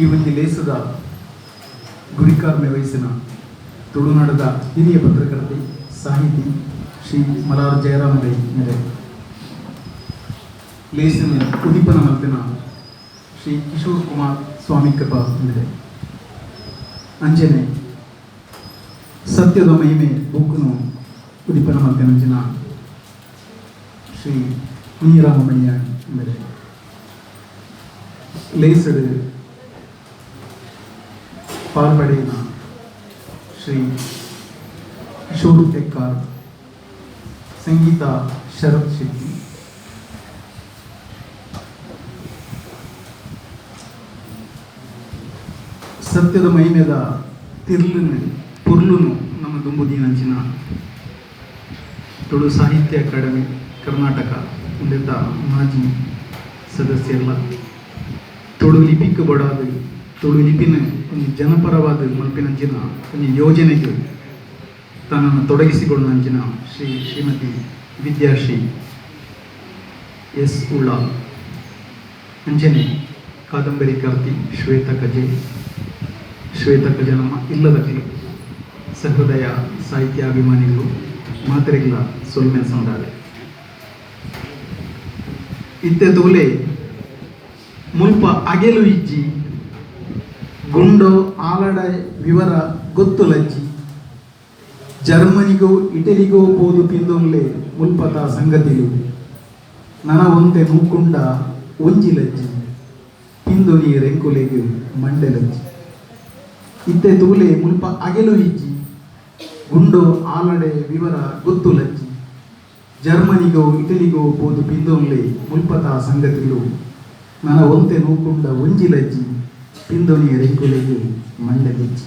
ಈ ಒಂಜಿ ಲೇಸದ ಗುರಿಕಾರ್ಮೆ ವಹಿಸಿನ ತುಳುನಾಡದ ಹಿರಿಯ ಪತ್ರಕರ್ತೆ, ಸಾಹಿತಿ ಶ್ರೀ ಮಲಾರ್ ಜಯರಾಮ ರೈ ಮೇರೆ, ಲೇಸಿನ ಉದಿಪನ ಮಲ್ತಿನ ಶ್ರೀ ಕಿಶೋರ್ ಕುಮಾರ್ ಸ್ವಾಮಿ ಕೃಪಾ ಮೇರೆ, ಅಂಚನೆ ಸತ್ಯದ ಮಹಿಮೆ ಬುಕ್ಕುನು ಉದಿಪನ ಮಲ್ತಿನಂಚಿನ ಶ್ರೀ ಕುഞ്ഞಿರಾಮಯ್ಯ ಮೇರೆ, ಲೇಸಡು ಪಾಲ್ಪಡೆಯಿನ ಶ್ರೀ ಕಿಶೋರ್ ಎಕ್ಕಾರ್, ಸಂಗೀತ ಶರತ್ ಶೆಟ್ಟಿ, ಸತ್ಯದ ಮಹಿಮೆದ ತಿರ್ಲುನು ಪೊರ್ಲುನು ನಮ್ಮ ದುಂಬುದೀನಂಚಿನ ತುಳು ಸಾಹಿತ್ಯ ಅಕಾಡೆಮಿ ಕರ್ನಾಟಕ ಉಂದೆತ ಮಾಜಿ ಸದಸ್ಯರ್ಲ, ತುಳು ಲಿಪಿಕ್ ಬೊಡಾದ್ ತುಳು ಲಿಪಿನ ಒಂಜಿ ಜನಪರವಾದ ಮಲ್ಪಿನಂಚಿನ ಒಂಜಿ ಯೋಜನೆಗೆ ತನ್ನನ್ನು ತೊಡಗಿಸಿಕೊಂಡಂಚಿನ ಶ್ರೀ ಶ್ರೀಮತಿ ವಿದ್ಯಾಶ್ರೀ ಎಸ್ ಉಳ್ಳಾಲ್, ಅಂಚನೆ ಕಾದಂಬರಿಕಾರ್ತಿ ಶ್ವೇತ ಕಜೆ, ಶ್ವೇತ ಕಜೆ ನಮ್ಮ ಇಲ್ಲದಕ್ಲು, ಸಹೃದಯ ಸಾಹಿತ್ಯಾಭಿಮಾನಿಗಳು ಮಾತೆರೆಗ್ಲ ಸೊಲ್ಮೆ ಸಂದಾವೆ. ಇತ್ತೆ ತೂಲೆ, ಮುಲ್ಪ ಅಗೆಲು ಇಜ್ಜಿ, ಗುಂಡೋ ಆಲಡ ವಿವರ ಗೊತ್ತುಲಜ್ಜಿ, ಜರ್ಮನಿಗೋ ಇಟಲಿಗೋ ಪೋದು ಪಿಂದೊನ್ಲೆ ಮುಲ್ಪದ ಸಂಗತಿಲು, ನನ ಒಂತೆ ನೂಕುಂಡ ಒಂಜಿ ಲಜ್ಜಿ, ಪಿಂದೊನಿ ರೆಂಕುಲೆಗ್ ಮಂಡೆಲಜ್ಜಿ. ಇತ್ತೆ ತೂಲೆ, ಮುಲ್ಪ ಅಗೆಲು ಇಜ್ಜಿ, ಗುಂಡೋ ಆಲಡೆ ವಿವರ ಗೊತ್ತುಲಜ್ಜಿ, ಜರ್ಮನಿಗೋ ಇಟಲಿಗೋ ಪೋದು ಪಿಂದೊನ್ಲೆ ಮುಲ್ಪದ ಸಂಗತಿಲು, ನನ ಒಂತೆ ನೂಕುಂಡ ಒಂಜಿ ಲಜ್ಜಿ, ಪಿಂದೊನಿ ರೆಂಕುಲೆಗ್ ಮಂಡೆಲಜ್ಜಿ.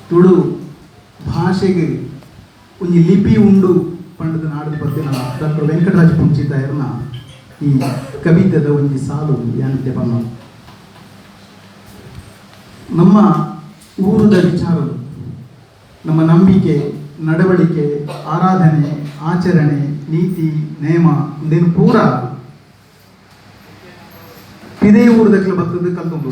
ತುಳು ಭಾಷೆಗೆ ಒಂಜಿ ಲಿಪಿ ಉಂಡು ಪಂಡದ ನಾಡದ ಪತ್ತಿನ ಡಾಕ್ಟರ್ ವೆಂಕಟರಾಜ್ ಪುಂಚಿತಾಯರ್ನ ಈ ಕವಿತೆದ ಒಂಜಿ ಸಾಲು ಯಾನಿತ್ತೆ ಪನ್ನ. ನಮ್ಮ ಊರದ ವಿಚಾರಗಳು, ನಮ್ಮ ನಂಬಿಕೆ, ನಡವಳಿಕೆ, ಆರಾಧನೆ, ಆಚರಣೆ, ನೀತಿ, ನೇಮ ಇಂದೇನು ಪೂರ ಪಿದೇ ಊರದಕ್ಲೆ ಬತ್ತದ ಕಲ್ತೊಂದು.